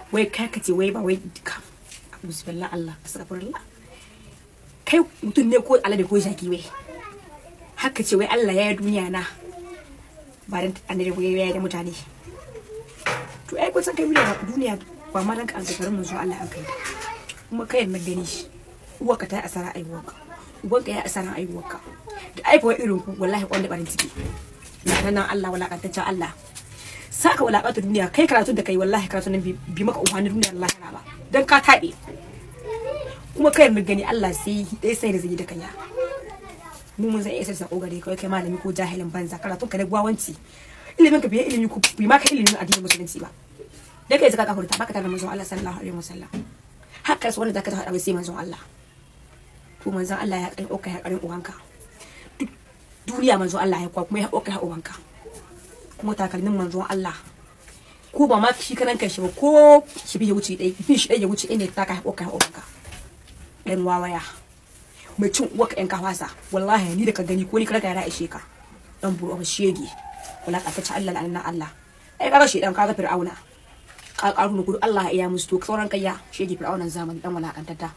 Wai kai ka ce wai ba wai ka bismillah Allah astaghfirullah. Kai mutum ne ko alade ko jaki wai. Haka ce wai Allah ya yi duniya na ba dan annabi wai ya yi da mutane. To ai kun san kai duniya ba ma dan ka an garin manzo Allah an kai. Kuma kai na gani shi uwarka ta yi asara aiwuwarka, ubanka ya asara aiwuwarka. Da aifuwar irin ku wallahi wanda barin ciki. Na nan Allah walakantaccen Allah. Saka walakanta duniya kai karatun da kai wallahi karatun nan bi maka umarnin duniya Allah kana ba. Dan ka tabe. Kuma kai mun gani Allah sai dai sai da zai da kanya. Mu mun san isa sako gare kai kai malami ko jahilin banza karatun ka da gwawanci. Ilimin ka bai ilimi ku bi maka ilimin addinin musulunci ba. Da kai zaka kafurta baka tare manzon Allah sallallahu alaihi wasallam. Haka su wanda zaka ta hada sai manzon Allah. To manzon Allah ya kai oka ya karin uwanka. Duk duniya manzon Allah ya kwa kuma ya oka ya uwanka. Kuma takalmin manzon Allah ko ba ma shi karan kanshi ba ko shi bi ya wuce dai bi shi dai ya wuce inda ta ka oka ya uwanka. Dan wawaya. Mai cin uwarka yan kafasa wallahi ni da ka gani ko ni karka ya ishe ka. Dan buru ba shege. Wala ka ta ci Allah la'anna Allah. Ai kaga shedan kaga fir'auna. Ka karu kudu Allah ya musu to sauran kayya shege fir'aunan zamani dan wala kantata.